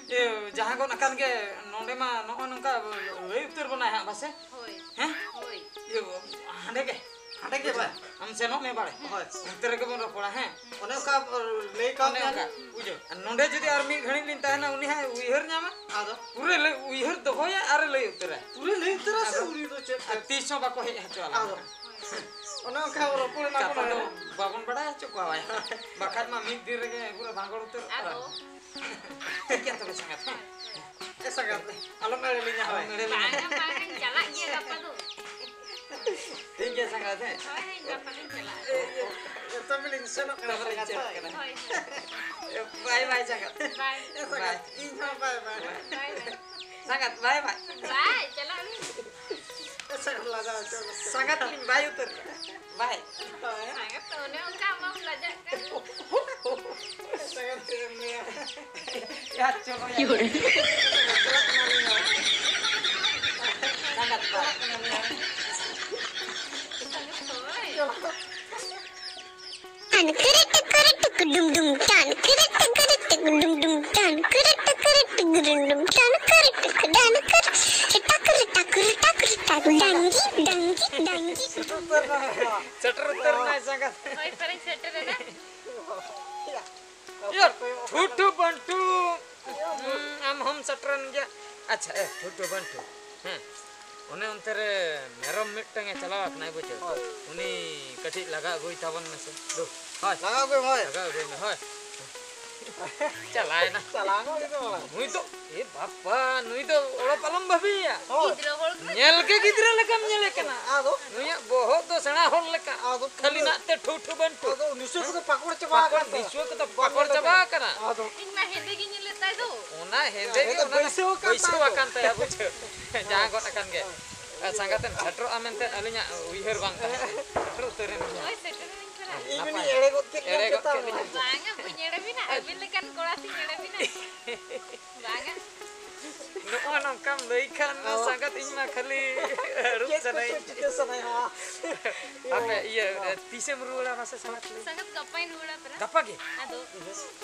ᱤᱭᱟᱹ, ᱡᱟᱦᱟᱸ ᱜᱚᱫ ᱟᱠᱟᱱ ᱜᱮ ᱱᱚᱰᱮ ᱢᱟ ᱱᱚᱜᱼᱚᱭ ᱱᱚᱝᱠᱟ ᱞᱟᱹᱭ ᱩᱛᱟᱹᱨ ᱵᱚᱱᱟᱭ ᱦᱟᱸᱜ ᱯᱟᱥᱮ᱾ ᱦᱳᱭ᱾ ᱦᱮᱸ? ᱦᱳᱭ᱾ ᱤᱭᱟᱹ, ᱦᱟᱸᱰᱮ ᱜᱮ᱾ ᱦᱟᱸᱰᱮ ᱜᱮ ᱵᱟᱭ᱾ ᱟᱢ ᱥᱮᱱᱚᱜ ᱢᱮ ᱵᱟᱲᱮ᱾ ᱦᱳᱭ᱾ ᱚᱱᱛᱮ ᱨᱮᱜᱮ ᱵᱚᱱ ᱨᱚᱯᱚᱲᱟ, ᱦᱮᱸ? ᱚᱱᱮ ᱚᱱᱠᱟ, ᱚ, ᱞᱟᱹᱭ ᱠᱟᱣ ᱚᱱᱮ ᱢᱮᱭᱟ ᱚᱱᱠᱟ, ᱞᱤᱧ᱾ ᱵᱩᱡᱷᱟᱹᱣ᱾ ᱟᱨ ᱱᱚᱰᱮ ᱡᱩᱫᱤ ᱟᱨ ᱢᱤᱫ ᱜᱷᱟᱹᱲᱤᱡ ᱞᱤᱧ ᱛᱟᱦᱮᱱᱟ, ᱩᱱᱤ ᱦᱚᱸᱭ ᱩᱭᱦᱟᱹᱨ ᱧᱟᱢᱟ᱾ ᱟᱫᱚ? ᱯᱩᱨᱟᱹ ᱞᱟᱹᱭ, ᱩᱭᱦᱟᱹᱨ ᱫᱚᱦᱚᱭᱟ ᱟᱨ ᱞᱟᱹᱭ ᱩᱛᱟᱹᱨᱟ᱾ ᱯᱩᱨᱟᱹ ᱞᱟᱹᱭ ᱩᱛᱟᱹᱨᱟ ᱥᱮ ᱟᱫᱚ? ᱩᱱᱤ ᱫᱚ ᱪᱮᱫ ᱟᱨ ᱛᱮ? ᱛᱤᱥ ᱦᱚᱸ ᱵᱟᱠᱚ ᱦᱮᱡ ᱦᱚᱪᱚ ᱟᱞᱮ ᱟᱫᱚ? ᱠᱟᱱᱟ᱾ ᱚᱱᱮ ᱚᱱᱠᱟ ᱨᱚᱯᱚᱲ ᱮᱱᱟ ᱠᱟᱛᱷᱟ ᱵᱚᱱ ᱫᱚ ᱦᱮᱸ᱾ ᱵᱟᱵᱚᱱ ᱵᱟᱲᱟᱭ ᱦᱚᱪᱚ ᱠᱚᱣᱟ, ᱵᱟᱭ? ᱵᱟᱠᱷᱟᱡ ᱢᱟ ᱢᱤᱫ ᱫᱤᱱ ᱨᱮᱜᱮ ᱯᱩᱨᱟᱹ ᱵᱷᱟᱸᱜᱚᱲ ᱩᱛᱟᱹᱨᱚᱜ ᱟᱫᱚ? ᱠᱟᱱᱟ᱾ ᱴᱷᱤᱠ ᱜᱮᱭᱟ ᱛᱚᱵᱮ ᱥᱟᱸᱜᱟᱛ, ᱦᱮᱸ᱾ ᱮ ᱥᱟᱸᱜᱟᱛ, ᱟᱞᱚᱢ ᱮᱲᱮ ᱞᱤᱧᱟ, ᱦᱳᱭ᱾ ᱟᱞᱚᱢ ᱮᱲᱮ ᱞᱤᱧᱟ᱾ ᱵᱟᱝᱟ, ᱵᱟᱝᱟ, ᱪᱟᱞᱟᱜ ᱜᱮᱭᱟ ᱜᱟᱯᱟ ᱫᱚ᱾ ᱴᱷᱤᱠ ᱜᱮᱭᱟ ᱥᱟᱸᱜᱟᱛ, ᱦᱮᱸ᱾ ᱦᱳᱭ, ᱦᱳᱭ, ᱜᱟᱯᱟ ᱞᱤᱧ ᱪᱟᱞᱟᱜᱼᱟ᱾ ᱮ, ᱮ, ᱡᱚᱛᱚ ᱜᱮᱞᱤᱧ ᱥᱮᱱᱚᱜ ᱠᱟᱱᱟ ᱛᱚᱵᱮ ᱞᱤᱧ ᱥᱟᱸᱜᱟᱛ, ᱪᱮᱫ ᱦᱳᱭ᱾ ᱠᱟᱱᱟ? ᱦᱳᱭ, ᱦᱳᱭ᱾ ᱮ, bye bye ᱥᱟᱸᱜᱟᱛ᱾ Bye᱾ ᱮ ᱥᱟᱸᱜᱟᱛ, bye᱾ ᱤᱧ ᱦᱚᱸ bye bye᱾ Bye, bye᱾ ᱥᱟᱸᱜᱟᱛ, bye bye᱾ Bye, ᱪᱟᱞᱟᱜ ᱟᱹᱞᱤᱧ᱾ ᱮ ᱥᱟᱸᱜᱟᱛ, ᱞᱟᱡᱟᱣ ᱦᱚᱪᱚ ᱠᱟᱛᱮ᱾ ᱥᱟᱸᱜᱟᱛ ᱞᱤᱧ bye ᱩᱛᱟᱹᱨ ᱠᱟᱱᱟ᱾ Bye᱾ ᱦᱳᱭ᱾ ᱥᱟᱸᱜᱟᱛ ᱛᱚ ᱚᱱᱮ ᱚᱱᱠᱟ ᱵᱟᱢ ᱞᱟᱡᱟᱜ ᱠᱟᱱ᱾ ᱮ ᱥᱟᱸᱜᱟᱛ, ᱪᱮᱫ ᱮᱢ ᱞᱟᱹᱭᱟ? ᱭᱟᱨ, ᱪᱚᱞᱚ ᱭᱟᱨ᱾ ᱪᱟᱞᱟᱜ ᱠᱟᱱᱟ ᱞᱤᱧ ᱭᱟᱨ᱾ ᱥᱟᱸᱜᱟᱛ, ᱪᱟᱞᱟᱜ ᱠᱟᱱᱟ ᱞᱤᱧ ᱭᱟᱨ᱾ ᱥᱮᱴᱮᱨ ᱩᱛᱟᱹᱨ ᱮᱱᱟᱭ ᱥᱟᱸᱜᱟᱛ᱾ ᱦᱳᱭ, ᱯᱮᱨᱮᱡ ᱥᱮᱴᱮᱨ ᱮᱱᱟ᱾ ᱭᱟ, ᱴᱷᱩᱴᱷᱩ ᱵᱟᱱᱴᱩ᱾ ᱦᱩᱸ, ᱟᱢ ᱦᱚᱸᱢ ᱥᱮᱴᱮᱨᱮᱱ ᱜᱮᱭᱟ᱾ ᱟᱪᱪᱷᱟ, ᱮ, ᱴᱷᱩᱴᱷᱩ ᱵᱟᱱᱴᱩ᱾ ᱦᱮᱸ, ᱚᱱᱮ ᱚᱱᱛᱮ ᱨᱮ ᱢᱮᱨᱚᱢ ᱢᱤᱫᱴᱟᱝ ᱮ ᱪᱟᱞᱟᱣ ᱟᱠᱟᱱᱟᱭ, ᱵᱩᱡᱷᱟᱹᱣ᱾ ᱦᱳᱭ᱾ ᱩᱱᱤ ᱠᱟᱹᱴᱤᱡ ᱞᱟᱜᱟ ᱟᱹᱜᱩᱭ ᱛᱟᱵᱚᱱ ᱢᱮᱥᱮ᱾ ᱫᱩ, ᱦᱳᱭ᱾ ᱞᱟᱜᱟ ᱟᱹᱜᱩᱭ ᱢᱮ, ᱦᱳᱭ᱾ ᱞᱟᱜᱟ ᱟᱹᱜᱩᱭ ᱢᱮ, ᱦᱳᱭ᱾ ᱪᱟᱞᱟᱣᱮᱱᱟ᱾ ᱪᱟᱞᱟᱣ ᱮᱱᱟ ᱩᱱᱤ ᱫᱚ᱾ ᱱᱩᱭ ᱫᱚ, ᱮ ᱵᱟᱯᱟ, ᱱᱩᱭ ᱫᱚ ᱚᱲᱚᱯ ᱟᱞᱚᱢ ᱵᱷᱟᱹᱵᱤᱭᱮᱭᱟ᱾ ᱦᱳᱭ᱾ ᱜᱤᱫᱽᱨᱟᱹ ᱦᱚᱲ ᱠᱟᱱᱟᱭ᱾ ᱧᱮᱞ ᱜᱮ ᱜᱤᱫᱽᱨᱟᱹ ᱞᱮᱠᱟᱢ ᱧᱮᱞᱮ ᱠᱟᱱᱟ᱾ ᱟᱫᱚ? ᱱᱩᱭᱟᱜ ᱵᱚᱦᱚᱜ ᱫᱚ ᱥᱮᱬᱟ ᱦᱚᱲ ᱞᱮᱠᱟ᱾ ᱟᱫᱚ ᱠᱷᱟᱹᱞᱤ ᱯᱩᱨᱟᱹ ᱱᱟᱜ ᱛᱮ ᱴᱷᱩ ᱴᱷᱩ ᱵᱟᱱᱴᱩ᱾ ᱟᱫᱚ ᱱᱤᱥᱩᱣᱟᱹ ᱠᱚᱫᱚ ᱯᱟᱠᱚᱲ ᱪᱟᱵᱟ ᱟᱠᱟᱱ ᱛᱟᱭᱟ᱾ ᱱᱤᱥᱩᱣᱟᱹ ᱠᱚᱫᱚ ᱵᱟᱢ ᱯᱟᱠᱚᱲ ᱧᱮᱞᱮ ᱪᱟᱵᱟ ᱠᱟᱱᱟ᱾ ᱟᱠᱟᱱᱟ᱾ ᱟᱫᱚ? ᱤᱧ ᱢᱟ ᱦᱮᱸᱫᱮ ᱜᱤᱧ ᱧᱮᱞᱮᱫ ᱛᱟᱭ ᱫᱚ᱾ ᱚᱱᱟ ᱦᱮᱸᱫᱮ ᱜᱮ ᱦᱮᱸᱫᱮ ᱚᱱᱟ ᱫᱚ ᱵᱟᱹᱭᱥᱟᱹᱣ ᱟᱠᱟᱱ ᱵᱟᱹᱭᱥᱟᱹᱣ ᱛᱟᱭᱟ ᱟᱠᱟᱱ ᱛᱚ᱾ ᱛᱟᱭᱟ, ᱵᱩᱡᱷᱟᱹᱣ᱾ ᱡᱟᱦᱟᱸ ᱜᱚᱫ ᱟᱠᱟᱱ ᱜᱮ᱾ ᱟᱨ ᱥᱟᱸᱜᱟᱛᱮᱢ ᱥᱮᱴᱮᱨᱚᱜᱼᱟ ᱢᱮᱱᱛᱮ ᱟᱹᱞᱤᱧᱟᱜ ᱩᱭᱦᱟᱹᱨ ᱵᱟᱝ ᱛᱟᱦᱮᱸ ᱠᱟᱱᱟ᱾ ᱥᱮᱴᱮᱨ ᱩᱛᱟᱹᱨᱮᱱ ᱜᱮᱭᱟ᱾ ᱦᱳᱭ, ᱥᱮᱴᱮᱨᱮᱱᱟᱹᱧ ᱯᱮᱲᱟ᱾ ᱤᱧ ᱱᱟᱯᱟᱭ᱾ ᱦᱚᱸᱧ ᱮᱲᱮ ᱜᱚᱫ ᱠᱮᱫ ᱢᱮᱭᱟ ᱮᱲᱮ ᱜᱚᱫ ᱪᱮᱛᱟᱱ ᱠᱮᱫ ᱨᱮ᱾ ᱞᱤᱧᱟ᱾ ᱵᱟᱝᱟ, ᱵᱟᱹᱧ ᱮᱲᱮ ᱵᱤᱱᱟ᱾ ᱟᱹᱵᱤᱱ ᱞᱮᱠᱟᱱ ᱠᱚᱲᱟ ᱥᱮᱧ ᱮᱲᱮ ᱵᱤᱱᱟ? ᱵᱟᱝᱟ᱾ ᱱᱚᱜᱼᱚ ᱱᱚᱝᱠᱟᱢ ᱞᱟᱹᱭ ᱠᱷᱟᱱ ᱚ᱾ ᱥᱟᱸᱜᱟᱛ, ᱤᱧ ᱢᱟ ᱠᱷᱟᱹᱞᱤ ᱟᱹᱨᱩᱵ ᱪᱮᱫ ᱠᱚᱪᱚ ᱥᱟᱱᱟᱧ᱾ ᱪᱤᱠᱟᱹ ᱥᱟᱱᱟᱭᱟ? ᱦᱟᱯᱮ, ᱤᱭᱟᱹ, ᱛᱤᱥᱮᱢ ᱨᱩᱣᱟᱹᱲᱟ ᱢᱟᱥᱮ ᱥᱟᱸᱜᱟᱛ ᱞᱟᱹᱭ? ᱥᱟᱸᱜᱟᱛ ᱜᱟᱯᱟᱧ ᱨᱩᱣᱟᱹᱲᱟ ᱯᱮᱲᱟ᱾ ᱜᱟᱯᱟ ᱜᱮ? ᱟᱫᱚ,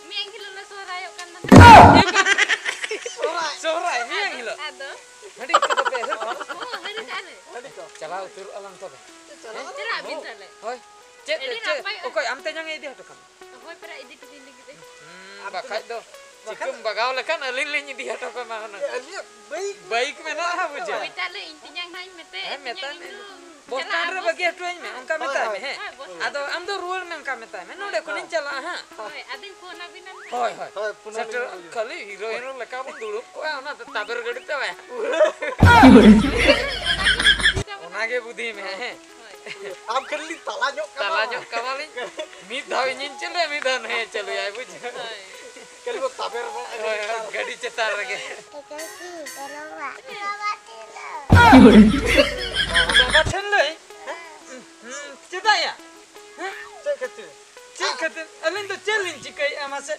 ᱢᱤᱭᱟᱝ ᱦᱤᱞᱳᱜ ᱞᱮ ᱥᱚᱦᱨᱟᱭᱚᱜ ᱠᱟᱱ ᱫᱚ᱾ ᱥᱚᱦᱨᱟᱭ, ᱢᱤᱭᱟᱝ ᱦᱤᱞᱳᱜ? ᱟᱫᱚ᱾ ᱦᱟᱺᱰᱤ ᱠᱚᱫᱚ ᱯᱮ ᱦᱟᱹᱨ ᱠᱟᱜᱼᱟ? ᱦᱚᱸ, ᱦᱟᱺᱰᱤ ᱠᱟᱜᱼᱟ ᱞᱮ᱾ ᱪᱟᱞᱟᱣ ᱩᱛᱟᱹᱨᱚᱜ ᱟᱞᱟᱝ ᱛᱚᱵᱮ᱾ ᱪᱟᱞᱟᱜ ᱟᱹᱵᱤᱱ ᱛᱟᱦᱞᱮ᱾ ᱦᱳᱭ᱾ ᱪᱮᱫ, ᱟᱹᱰᱤ ᱪᱮᱫ, ᱱᱟᱯᱟᱭᱚᱜᱼᱟ᱾ ᱚᱠᱚᱭ ᱟᱢ ᱛᱮᱧᱟᱝ ᱮ ᱤᱫᱤ ᱦᱚᱴᱚ ᱠᱟᱢᱟ? ᱦᱳᱭ, ᱯᱮᱲᱟ ᱤᱫᱤ ᱦᱚᱴᱚ ᱠᱟᱹᱧ ᱞᱟᱹᱜᱤᱫ ᱮ᱾ ᱦᱩᱸ, ᱟᱢ ᱵᱟᱠᱷᱟᱡ ᱛᱮᱧᱟᱝ᱾ ᱫᱚ ᱵᱟᱠᱷᱟᱡ ᱪᱤᱠᱟᱹᱢ ᱫᱚ᱾ ᱵᱟᱜᱟᱣ ᱞᱮᱠᱷᱟᱱ ᱟᱹᱞᱤᱧ ᱞᱤᱧ ᱤᱫᱤ ᱦᱚᱴᱚ ᱠᱟᱢᱟ ᱦᱩᱱᱟᱹᱝ᱾ ᱮ, ᱟᱹᱞᱤᱧᱟᱜ ᱵᱟᱭᱤᱠ᱾ ᱵᱟᱭᱤᱠ ᱢᱮᱱᱟᱜᱼᱟ, ᱵᱩᱡᱷᱟᱹᱣ᱾ ᱦᱳᱭ, ᱛᱟᱦᱞᱮ ᱤᱧ ᱛᱮᱧᱟᱝ ᱱᱟᱦᱟᱜ ᱤᱧ ᱢᱮᱛᱟᱭᱟ, ᱦᱮᱸ, ᱤᱧ ᱢᱮᱛᱟᱭ ᱛᱮᱧᱟᱝ ᱢᱮ᱾ ᱤᱧ ᱫᱚ ᱵᱚᱥ ᱪᱟᱞᱟᱜ ᱥᱴᱮᱱᱰ ᱨᱮ ᱟᱵᱚ᱾ ᱵᱟᱹᱜᱤ ᱦᱚᱴᱚᱣᱟᱹᱧ ᱢᱮ, ᱚᱱᱠᱟ ᱦᱳᱭ, ᱢᱮᱛᱟᱭ ᱦᱳᱭ, ᱢᱮ, ᱦᱮᱸ᱾ ᱦᱳᱭ, ᱵᱚᱥ ᱟᱫᱚ ᱟᱢ ᱫᱚ ᱨᱩᱣᱟᱹᱲ ᱢᱮ, ᱚᱱᱠᱟ ᱢᱮᱛᱟᱭ ᱢᱮ, ᱱᱚᱰᱮ ᱦᱳᱭ, ᱠᱷᱚᱱᱤᱧ ᱦᱳᱭ᱾ ᱪᱟᱞᱟᱜᱼᱟ ᱦᱟᱸᱜ᱾ ᱦᱳᱭ, ᱟᱫᱚᱧ ᱯᱷᱳᱱ ᱟᱵᱤᱱᱟ ᱱᱟᱦᱟᱜ᱾ ᱦᱳᱭ, ᱦᱳᱭ᱾ ᱦᱳᱭ, ᱯᱷᱳᱱ ᱥᱮᱴᱮᱨ ᱟᱹᱞᱤᱧ᱾ ᱠᱷᱟᱹᱞᱤ ᱦᱤᱨᱳ ᱦᱤᱨᱳ ᱞᱮᱠᱟ ᱵᱚᱱ ᱫᱩᱲᱩᱵ ᱠᱚᱜᱼᱟ, ᱚᱱᱟ ᱛᱟᱵᱮᱨ ᱜᱟᱹᱰᱤ ᱛᱮ ᱵᱟᱭ᱾ ᱚᱱᱟᱜᱮ ᱵᱩᱫᱷᱤ ᱢᱮ, ᱦᱮᱸ᱾ ᱦᱳᱭ᱾ ᱟᱢ ᱠᱷᱟᱹᱞᱤ ᱛᱟᱞᱟ ᱧᱚᱜ ᱠᱟᱢᱟ᱾ ᱛᱟᱞᱟ ᱧᱚᱜ ᱠᱟᱢᱟᱞᱤᱧ᱾ ᱢᱤᱫ ᱫᱷᱟᱣ ᱤᱧᱤᱧ ᱪᱟᱹᱞᱩᱭᱟ, ᱢᱤᱫ ᱫᱷᱟᱣ ᱱᱩᱭᱮ ᱪᱟᱹᱞᱩᱭᱟᱭ, ᱵᱩᱡᱷᱟᱹᱣ? ᱦᱳᱭ᱾ ᱠᱷᱟᱹᱞᱤ ᱵᱚ ᱛᱟᱵᱮᱨ ᱵᱟᱲᱟ ᱦᱳᱭ, ᱦᱳᱭ, ᱜᱟᱹᱰᱤ ᱪᱮᱛᱟᱱ ᱨᱮᱜᱮ᱾ ᱵᱟᱵᱟ ᱴᱷᱮᱱ ᱞᱟᱹᱭ? ᱦᱮᱸ? ᱦᱩᱸ, ᱪᱮᱫᱟᱜ ᱭᱟ? ᱦᱮᱸ? ᱪᱮᱫ ᱠᱷᱟᱹᱛᱤᱨ? ᱪᱮᱫ ᱠᱷᱟᱹᱛᱤᱨ? ᱟᱹᱞᱤᱧ ᱫᱚ ᱪᱮᱫ ᱞᱤᱧ ᱪᱤᱠᱟᱹᱭᱮᱫᱼᱟ ᱢᱟᱥᱮ?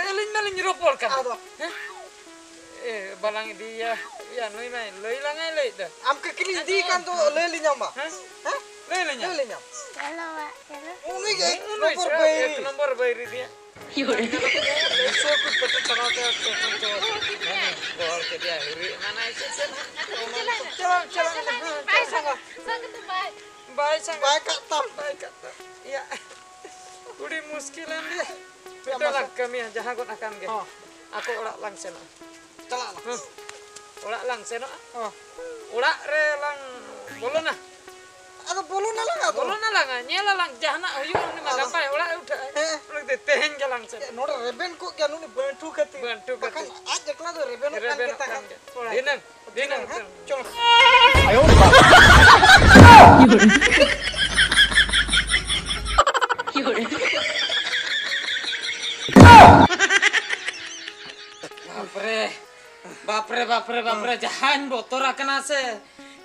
ᱟᱹᱞᱤᱧ ᱢᱟᱞᱤᱧ ᱨᱚᱯᱚᱲ ᱠᱟᱱᱟ᱾ ᱟᱫᱚ? ᱦᱮᱸ? ᱮ, ᱵᱟᱞᱟᱝ ᱤᱫᱤᱭᱮᱭᱟ᱾ ᱭᱟ, ᱱᱩᱭ ᱢᱟᱭ ᱞᱟᱹᱭ ᱞᱟᱝᱟᱭ ᱞᱟᱹᱭᱮᱫ ᱫᱚ᱾ ᱟᱢ ᱠᱟᱹᱠᱤᱞᱤᱧ ᱤᱫᱤᱭᱮ ᱠᱟᱱ ᱫᱚ, ᱞᱟᱹᱭ ᱞᱤᱧᱟᱢ ᱵᱟ? ᱦᱮᱸ? ᱦᱮᱸ? ᱞᱟᱹᱭ ᱞᱤᱧᱟᱢ᱾ ᱞᱟᱹᱭ ᱞᱤᱧᱟᱢ᱾ ᱪᱚᱞᱚ ᱚᱲᱟᱜ ᱪᱚᱞᱚ᱾ ᱩᱱᱤ ᱜᱮ ᱩᱱᱤ ᱱᱚᱢᱵᱚᱨ ᱥᱮ ᱵᱟᱹᱭᱨᱤ᱾ ᱮᱠ ᱱᱚᱢᱵᱚᱨ ᱵᱟᱹᱭᱨᱤ ᱫᱤᱭᱟ᱾ ᱱᱤᱥᱟᱹ ᱠᱚ ᱯᱮᱴᱮᱡ ᱪᱟᱞᱟᱣ ᱛᱮ ᱴᱮᱴᱮ ᱪᱟᱞᱟᱣ ᱛᱮ᱾ ᱜᱚᱦᱚᱲ ᱠᱮᱫᱮᱭᱟ, ᱦᱤᱨᱤ ᱮᱢᱟᱱᱟᱭ ᱥᱮ ᱪᱮᱫ? ᱪᱟᱞᱟᱣ, ᱪᱟᱞᱟᱣ, ᱦᱮᱸ, ᱪᱟᱞᱟᱣ, ᱥᱟᱸᱜᱟ᱾ ᱵᱟᱭ ᱥᱟᱸᱜᱟ᱾ ᱵᱟᱭ ᱠᱟᱜ ᱛᱟᱢ᱾ ᱵᱟᱭ ᱠᱟᱜ ᱛᱟᱢ᱾ ᱤᱭᱟ᱾ ᱟᱹᱰᱤ ᱢᱩᱥᱠᱤᱞ ᱮᱱ ᱜᱮ᱾ ᱪᱮᱫ ᱢᱤᱫᱴᱟᱝ ᱢᱟᱥᱮ? ᱞᱟᱝ ᱠᱟᱹᱢᱤᱭᱟ, ᱡᱟᱦᱟᱸ ᱜᱚᱫ ᱟᱠᱟᱱ ᱜᱮ᱾ ᱦᱚᱸ᱾ ᱟᱠᱚ ᱚᱲᱟᱜ ᱞᱟᱝ ᱥᱮᱱᱚᱜᱼᱟ᱾ ᱪᱟᱞᱟᱜ ᱟᱞᱟᱝ᱾ ᱦᱮᱸ᱾ ᱚᱲᱟᱜ ᱞᱟᱝ ᱥᱮᱱᱚᱜᱼᱟ᱾ ᱦᱚᱸ᱾ ᱚᱲᱟᱜ ᱨᱮ ᱞᱟᱝ ᱵᱚᱞᱚᱱᱟ᱾ ᱟᱫᱚ ᱵᱚᱞᱚᱱ ᱟᱞᱟᱝ ᱟᱫᱚ᱾ ᱵᱚᱞᱚᱱ ᱟᱞᱟᱝᱟ, ᱧᱮᱞ ᱟᱞᱟᱝ, ᱡᱟᱦᱟᱱᱟᱜ ᱦᱩᱭᱩᱜᱼᱟ, ᱩᱱᱤ ᱢᱟ ᱟᱫᱚ᱾ ᱜᱟᱯᱟᱭ ᱚᱲᱟᱜ ᱮ ᱩᱴᱷᱟᱹᱜᱼᱟ᱾ ᱦᱮᱸ᱾ ᱩᱱᱤ ᱫᱚ ᱛᱮᱦᱮᱧ ᱜᱮᱞᱟᱝ ᱥᱮᱱᱚᱜᱼᱟ᱾ ᱱᱚᱰᱮ ᱨᱮᱵᱮᱱ ᱠᱚᱜ ᱜᱮᱭᱟ ᱱᱩᱱᱤ ᱵᱟᱹᱱᱴᱷᱩ ᱠᱷᱟᱹᱛᱤᱨ᱾ ᱵᱟᱹᱱᱴᱷᱩ ᱵᱟᱠᱷᱟᱱ ᱠᱷᱟᱹᱛᱤᱨ᱾ ᱟᱡ ᱮᱠᱞᱟ ᱫᱚ ᱨᱮᱵᱮᱱᱚᱜ ᱠᱟᱱ ᱜᱮ ᱨᱮᱵᱮᱱᱚᱜ ᱛᱟᱦᱮᱸᱫ᱾ ᱠᱟᱱ ᱜᱮ᱾ ᱫᱷᱤᱱᱟᱹᱝ, ᱫᱷᱤᱱᱟᱹᱝ ᱦᱮᱸ? ᱩᱛᱟᱹᱨ᱾ ᱪᱚᱞᱚ᱾ ᱵᱟᱯᱨᱮ, ᱵᱟᱯᱨᱮ, ᱵᱟᱯᱨᱮ, ᱵᱟᱯᱨᱮ, ᱡᱟᱦᱟᱸᱧ ᱵᱚᱛᱚᱨ ᱟᱠᱟᱱᱟ ᱥᱮ᱾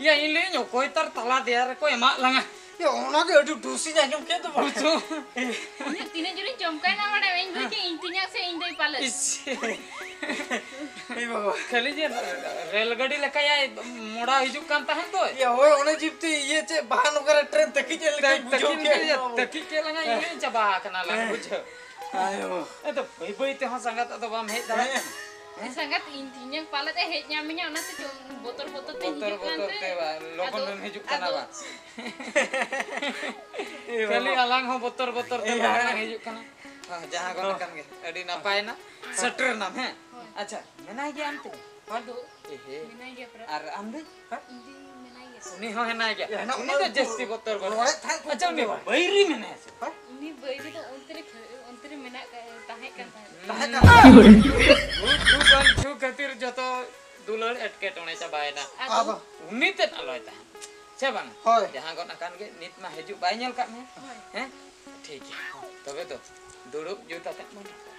ᱭᱟ, ᱤᱧ ᱞᱟᱹᱭᱟᱹᱧ, ᱚᱠᱚᱭ ᱛᱟᱨ ᱛᱟᱞᱟ ᱫᱮᱭᱟ ᱨᱮᱠᱚ ᱮᱢᱟᱜ ᱞᱟᱝᱟ? ᱭᱟ, ᱚᱱᱟ ᱜᱮ ᱟᱹᱰᱤ ᱰᱩᱥᱤᱧ ᱟᱸᱡᱚᱢ ᱠᱮᱫ ᱫᱚ ᱵᱟᱝ᱾ ᱵᱩᱡᱷᱟᱹᱣ᱾ ᱤᱧ ᱛᱤᱱᱟᱹᱜ ᱡᱳᱨᱤᱧ ᱪᱚᱢᱠᱟᱭᱱᱟ ᱵᱟᱲᱟᱭ, ᱤᱧ ᱫᱚ ᱦᱮᱸ᱾ ᱪᱮᱫ ᱤᱧ ᱛᱤᱧᱟ ᱥᱮ ᱤᱧ ᱫᱚᱭ ᱯᱟᱞᱮᱫ᱾ ᱤᱥ᱾ ᱮ ᱵᱟᱵᱟ᱾ ᱠᱷᱟᱹᱞᱤ ᱡᱮ ᱨᱮᱞ ᱜᱟᱹᱰᱤ ᱞᱮᱠᱟᱭ ᱢᱚᱲᱟ ᱦᱤᱡᱩᱜ ᱠᱟᱱ ᱛᱟᱦᱮᱸᱫ ᱫᱚᱭ᱾ ᱭᱟ, ᱦᱳᱭ, ᱚᱱᱮ ᱡᱤᱯᱛᱤ ᱤᱭᱟᱹ ᱪᱮᱫ ᱵᱟᱦᱟᱱ ᱚᱠᱟᱨᱮ ᱴᱨᱮᱱ ᱛᱟᱹᱠᱤᱡ ᱮᱱ ᱞᱮᱠᱟᱧ ᱛᱟᱹᱠᱤᱡ ᱵᱩᱡᱷᱟᱹᱣ ᱠᱮᱫ᱾ ᱛᱟᱹᱠᱤᱡ ᱠᱮᱫ ᱞᱟᱝᱟ, ᱤᱧ ᱦᱚᱸᱧ ᱪᱟᱵᱟ ᱟᱠᱟᱱᱟ ᱞᱟᱝ, ᱦᱮᱸ᱾ ᱵᱩᱡᱷᱟᱹᱣ᱾ ᱟᱭᱳ᱾ ᱟᱫᱚ ᱵᱟᱹᱭ ᱵᱟᱹᱭ ᱛᱮᱦᱚᱸ ᱥᱟᱸᱜᱟᱛ ᱟᱫᱚ ᱵᱟᱢ ᱦᱮᱡ ᱫᱟᱲᱮᱭᱟᱜ ᱦᱮᱸ᱾ ᱠᱟᱱᱟ᱾ ᱦᱮᱸ? ᱥᱟᱸᱜᱟᱛ ᱤᱧ ᱛᱤᱧᱟᱹ ᱯᱟᱞᱮᱫ ᱮ ᱦᱮᱡ ᱧᱟᱢᱤᱧᱟ, ᱚᱱᱟᱛᱮ ᱪᱚ-, ᱵᱚᱛᱚᱨ ᱵᱚᱛᱚᱨ ᱛᱤᱧ ᱵᱚᱛᱚᱨ ᱦᱤᱡᱩᱜ ᱵᱚᱛᱚᱨ ᱠᱟᱱᱛᱮ᱾ ᱛᱮ ᱵᱟ, ᱞᱚᱜᱚᱱ ᱟᱫᱚ, ᱮᱢ ᱦᱤᱡᱩᱜ ᱠᱟᱱᱟ ᱟᱫᱚ ᱵᱟ᱾ ᱮ ᱠᱷᱟᱹᱞᱤ ᱵᱟᱵᱟ᱾ ᱟᱞᱟᱝ ᱦᱚᱸ ᱵᱚᱛᱚᱨ ᱵᱚᱛᱚᱨ ᱛᱮ ᱮᱭᱟ᱾ ᱵᱟᱝ ᱞᱟᱝ ᱦᱤᱡᱩᱜ ᱠᱟᱱᱟ᱾ ᱦᱮᱸ, ᱡᱟᱦᱟᱸ ᱜᱚᱱ ᱦᱚᱸ᱾ ᱟᱠᱟᱱ ᱜᱮ, ᱟᱹᱰᱤ ᱱᱟᱯᱟᱭ ᱮᱱᱟ᱾ ᱦᱮᱸ᱾ ᱥᱮᱴᱮᱨ ᱮᱱᱟᱢ, ᱦᱮᱸ? ᱦᱳᱭ᱾ ᱟᱪᱪᱷᱟ, ᱢᱮᱱᱟᱭ ᱜᱮᱭᱟ ᱟᱢ ᱛᱮ? ᱟᱫᱚ ᱮᱦᱮ᱾ ᱢᱮᱱᱟᱭ ᱜᱮᱭᱟ ᱯᱮᱨᱟ᱾ ᱟᱨ ᱟᱢ ᱫᱚ? ᱤᱧ ᱫᱚ ᱢᱮᱱᱟᱭ ᱜᱮᱭᱟ᱾ ᱩᱱᱤ ᱦᱚᱸ ᱦᱮᱱᱟᱭ ᱜᱮᱭᱟ᱾ ᱮ, ᱦᱮᱱᱟᱜ ᱩᱱᱤ ᱫᱚ ᱩᱱᱟᱹᱜ ᱡᱟᱹᱥᱛᱤ ᱵᱚᱛᱚᱨ ᱵᱟᱹᱱᱩᱜᱼᱟ᱾ ᱨᱚᱲᱮᱫ ᱛᱟᱦᱮᱸᱫ ᱠᱚ ᱟᱪᱪᱷᱟ, ᱩᱱᱤ ᱩᱱᱠᱩ ᱫᱚ᱾ ᱵᱟᱹᱭᱨᱤ ᱢᱮᱱᱟᱭᱟ ᱥᱮ? ᱦᱮᱸ? ᱩᱱᱤ ᱵᱟᱹᱭᱨᱤ ᱫᱚ ᱚᱱᱛᱮ ᱨᱮ ᱠᱷᱮ-, ᱚᱱᱛᱮ ᱨᱮ ᱢᱮᱱᱟᱜ ᱠᱟ-, ᱛᱟᱦᱮᱸ ᱠᱟᱱ ᱛᱟᱦᱮᱸᱫ᱾ ᱛᱟᱦᱮᱸ ᱠᱟᱱ ᱛᱟᱦᱮᱸᱫ᱾ ᱩᱱᱠᱩ ᱵᱟᱹᱱᱪᱩ ᱠᱷᱟᱹᱛᱤᱨ ᱡᱚᱛᱚ ᱫᱩᱞᱟᱹᱲ ᱮᱴᱠᱮᱴᱚᱬᱮ ᱪᱟᱵᱟᱭᱮᱱᱟ᱾ ᱟᱫᱚ? ᱟᱫᱚ? ᱩᱱᱤ ᱛᱮᱫ ᱟᱞᱚᱭ ᱛᱟᱦᱮᱸᱱ᱾ ᱥᱮ ᱵᱟᱝ? ᱦᱳᱭ᱾ ᱡᱟᱦᱟᱸ ᱜᱚᱫ ᱟᱠᱟᱱ ᱜᱮ, ᱱᱤᱛ ᱢᱟ ᱦᱤᱡᱩᱜ ᱵᱟᱭ ᱧᱮᱞ ᱠᱟᱜ ᱢᱮ᱾ ᱦᱳᱭ᱾ ᱦᱮᱸ? ᱴᱷᱤᱠ ᱜᱮᱭᱟ᱾ ᱛᱚᱵᱮ ᱫᱚ ᱫᱩᱲᱩᱵ ᱡᱩᱛ ᱟᱛᱮᱫ ᱵᱚᱱ ᱨᱚᱯᱚᱲᱟ᱾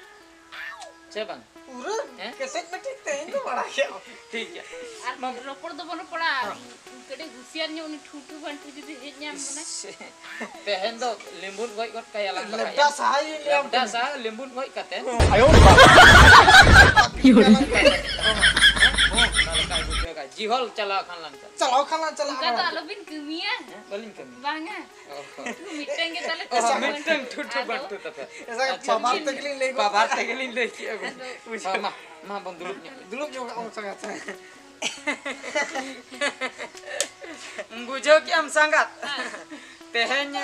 ᱥᱮ ᱵᱟᱝ? ᱯᱩᱨᱟᱹ ᱦᱮᱸ? ᱠᱮᱴᱮᱡ ᱢᱮᱴᱮᱡ ᱛᱮᱦᱮᱧ ᱫᱚ ᱵᱟᱲᱟᱭ ᱜᱮᱭᱟ᱾ ᱴᱷᱤᱠ ᱜᱮᱭᱟ᱾ ᱟᱨ ᱢᱟ- ᱨᱚᱯᱚᱲ ᱫᱚᱵᱚᱱ ᱨᱚᱯᱚᱲᱟ᱾ ᱦᱮᱸ᱾ ᱠᱟᱹᱴᱤᱡ ᱦᱩᱥᱤᱭᱟᱨ ᱧᱚᱜ ᱩᱱᱤ ᱴᱷᱩᱱᱴᱩ ᱵᱷᱟᱱᱴᱩ ᱡᱩᱫᱤ ᱦᱮᱡ ᱧᱟᱢ ᱵᱚᱱᱟᱭ᱾ ᱥᱮ, ᱛᱮᱦᱮᱧ ᱫᱚ ᱞᱤᱢᱵᱩᱱ ᱜᱚᱡ ᱜᱚᱫ ᱠᱟᱭᱟ ᱞᱟᱝ ᱵᱟᱠᱷᱟᱡ᱾ ᱞᱮᱵᱰᱟ ᱥᱟᱦᱟᱭ ᱞᱟᱹᱭᱟᱢ ᱞᱮᱵᱰᱟ ᱠᱟᱱᱟ᱾ ᱥᱟᱦᱟ ᱞᱤᱢᱵᱩᱱ ᱜᱚᱡ ᱠᱟᱛᱮ᱾ ᱟᱭᱳ ᱵᱟᱵᱟ᱾ ᱦᱮᱸ? ᱚᱱᱟ ᱞᱮᱠᱟᱭ ᱵᱩᱡᱷᱟᱹᱣ ᱠᱟᱜ᱾ ᱡᱤᱦᱚᱞ ᱪᱟᱞᱟᱣ ᱠᱷᱟᱱ ᱞᱟᱝ ᱪᱟᱞᱟᱜ᱾ ᱪᱟᱞᱟᱣ ᱠᱷᱟᱱ ᱞᱟᱝ ᱪᱟᱞᱟᱜ ᱚᱱᱠᱟ ᱫᱚ ᱠᱟᱱᱟ᱾ ᱟᱞᱚᱵᱤᱱ ᱠᱟᱹᱢᱤᱭᱟ᱾ ᱦᱮᱸ? ᱵᱟᱹᱞᱤᱧ ᱠᱟᱹᱢᱤᱭᱟ᱾ ᱵᱟᱝᱟ᱾ ᱚ᱾ ᱢᱤᱫᱴᱟᱝ ᱜᱮ ᱛᱟᱞᱮ ᱚ, ᱛᱟᱞᱮ᱾ ᱢᱤᱫᱴᱟᱝ ᱴᱷᱩᱴᱷᱩ ᱟᱫᱚ ᱵᱟᱹᱴᱩ ᱛᱟᱯᱮ᱾ ᱮᱥᱟ ᱟᱪᱪᱷᱟ, ᱵᱟᱵᱟᱨ ᱛᱮᱜᱮᱞᱤᱧ ᱞᱟᱹᱭ ᱜᱚᱫ ᱵᱟᱵᱟᱨ ᱠᱟᱫᱟ᱾ ᱛᱮᱜᱮᱞᱤᱧ ᱞᱟᱹᱭ ᱠᱮᱜᱼᱟ᱾ ᱟᱫᱚ ᱵᱩᱡᱷᱟᱹᱣ᱾ ᱢᱟ, ᱢᱟ, ᱢᱟ ᱵᱚᱱ ᱫᱩᱲᱩᱵ ᱧᱚᱜ ᱞᱮᱱ᱾ ᱫᱩᱲᱩᱵ ᱧᱚᱜ ᱚᱱ ᱥᱟᱸᱜᱟᱛ ᱥᱟᱸᱜᱟᱛ᱾ ᱵᱩᱡᱷᱟᱹᱣ ᱠᱮᱜᱼᱟᱢ ᱥᱟᱸᱜᱟᱛ? ᱛᱮᱦᱮᱧ,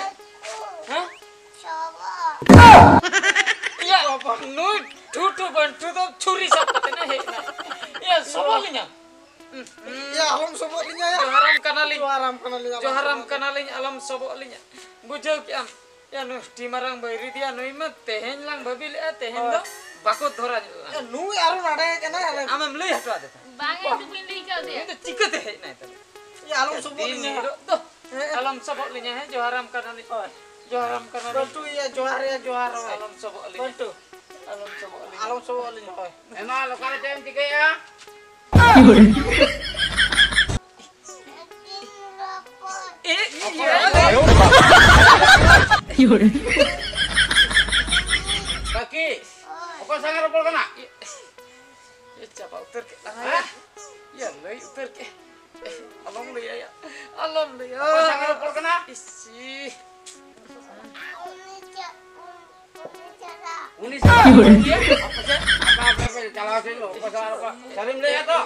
ᱦᱮᱸ? ᱤᱭᱟᱹ, ᱱᱩᱭ ᱴᱷᱩᱴᱷᱩ ᱵᱟᱹᱱᱴᱷᱩ ᱫᱚ ᱪᱷᱩᱨᱤ ᱥᱟᱵ ᱠᱟᱛᱮ ᱱᱟ ᱦᱮᱡ ᱮᱱᱟ᱾ ᱤᱭᱟᱹ, ᱥᱚᱵᱚᱞ ᱤᱧᱟᱢ᱾ ᱤᱭᱟᱹ, ᱟᱞᱚᱢ ᱥᱚᱵᱚᱜ ᱞᱤᱧᱟ ᱭᱟ᱾ ᱡᱚᱦᱟᱨᱟᱢ ᱠᱟᱱᱟᱞᱤᱧ᱾ ᱡᱚᱦᱟᱨᱟᱢ ᱠᱟᱱᱟᱞᱤᱧ, ᱟᱞᱚᱢ ᱡᱚᱦᱟᱨᱟᱢ ᱥᱚᱵᱚᱜ ᱞᱤᱧᱟ᱾ ᱠᱟᱱᱟᱞᱤᱧ, ᱟᱞᱚᱢ ᱥᱚᱵᱚᱜ ᱞᱤᱧᱟ᱾ ᱵᱩᱡᱷᱟᱹᱣ ᱠᱮᱜᱼᱟᱢ? ᱭᱟ, ᱱᱩᱭ ᱴᱤ ᱢᱟᱨᱟᱝ ᱵᱟᱹᱭᱨᱤ ᱫᱤᱭᱟ, ᱱᱩᱭ ᱢᱟ ᱛᱮᱦᱮᱧ ᱞᱟᱝ ᱵᱷᱟᱹᱵᱤ ᱞᱮᱜᱼᱟ, ᱛᱮᱦᱮᱧ ᱫᱚ ᱦᱳᱭ᱾ ᱵᱟᱠᱚ ᱫᱷᱚᱨᱟ ᱧᱚᱜᱼᱟ᱾ ᱭᱟ, ᱱᱩᱭ ᱟᱨᱚ ᱱᱟᱰᱮ ᱠᱟᱱᱟ, ᱟᱞᱮ ᱟᱢᱮᱢ ᱞᱟᱹᱭ ᱦᱚᱴᱚ ᱟᱫᱮ ᱛᱟᱦᱮᱸᱫ? ᱵᱟᱝ, ᱤᱧ ᱫᱚ ᱵᱟᱹᱧ ᱞᱟᱹᱭ ᱠᱟᱣᱫᱮᱭᱟ᱾ ᱩᱱᱤ ᱫᱚ ᱪᱤᱠᱟᱹᱛᱮ ᱦᱮᱡ ᱮᱱᱟᱭ ᱛᱟᱦᱞᱮ? ᱭᱟ, ᱟᱞᱚᱢ ᱥᱚᱵᱚᱜ ᱫᱤᱱ ᱞᱤᱧᱟ᱾ ᱦᱤᱞᱳᱜ ᱫᱚ ᱦᱮᱸ᱾ ᱟᱞᱚᱢ ᱥᱚᱵᱚᱜ ᱞᱤᱧᱟ, ᱦᱮᱸ, ᱡᱚᱦᱟᱨᱟᱢ ᱠᱟᱱᱟᱞᱤᱧ᱾ ᱦᱳᱭ᱾ ᱡᱚᱦᱟᱨᱟᱢ ᱠᱟᱱᱟᱞᱤᱧ᱾ ᱵᱟᱹᱴᱩ ᱭᱟ, ᱡᱚᱦᱟᱨ ᱭᱟ, ᱡᱚᱦᱟᱨ᱾ ᱦᱳᱭ᱾ ᱟᱞᱚᱢ ᱥᱚᱵᱚᱜ ᱞᱤᱧᱟ᱾ ᱵᱟᱹᱴᱩ, ᱟᱞᱚᱢ ᱥᱚᱵᱚᱜ ᱞᱤᱧᱟ᱾ ᱟᱞᱚᱢ ᱥᱚᱵᱚᱜ ᱞᱤᱧᱟ, ᱦᱳᱭ᱾ ᱮᱱᱟ, ᱚᱠᱟᱨᱮ ᱪᱮᱫ ᱮᱢ ᱪᱤᱠᱟᱹᱭᱟ? ᱮ, ᱤᱭᱟᱹ᱾ ᱠᱟᱠᱤ, ᱚᱠᱚᱭ ᱥᱟᱝ ᱮ ᱨᱚᱯᱚᱲ ᱠᱟᱱᱟ? ᱮ, ᱪᱟᱵᱟ ᱩᱛᱟᱹᱨ ᱠᱮᱫ ᱞᱟᱝᱟ᱾ ᱦᱮᱸ? ᱭᱟ, ᱞᱟᱹᱭ ᱩᱛᱟᱹᱨ ᱠᱮᱫ᱾ ᱟᱞᱚᱢ ᱞᱟᱹᱭᱟ ᱭᱟ᱾ ᱟᱞᱚᱢ ᱞᱟᱹᱭᱟ᱾ ᱚᱠᱚᱭ ᱥᱟᱝ ᱮ ᱨᱚᱯᱚᱲ ᱠᱟᱱᱟ? ᱤᱥᱤ᱾ ᱩᱱᱤ ᱥᱟᱞᱟᱜ ᱵᱟᱹᱲᱤᱡ ᱜᱮᱭᱟ? ᱟᱯᱮ ᱥᱮᱫ ᱟᱯᱮ ᱟᱯᱮ ᱯᱮ ᱪᱟᱞᱟᱣ ᱦᱚᱪᱚᱭ ᱢᱮ, ᱚᱠᱚᱭ ᱥᱟᱞᱟᱜ ᱨᱚᱯᱚᱲ? ᱥᱟᱹᱨᱤᱢ ᱞᱟᱹᱭᱮᱫᱼᱟ ᱛᱚ?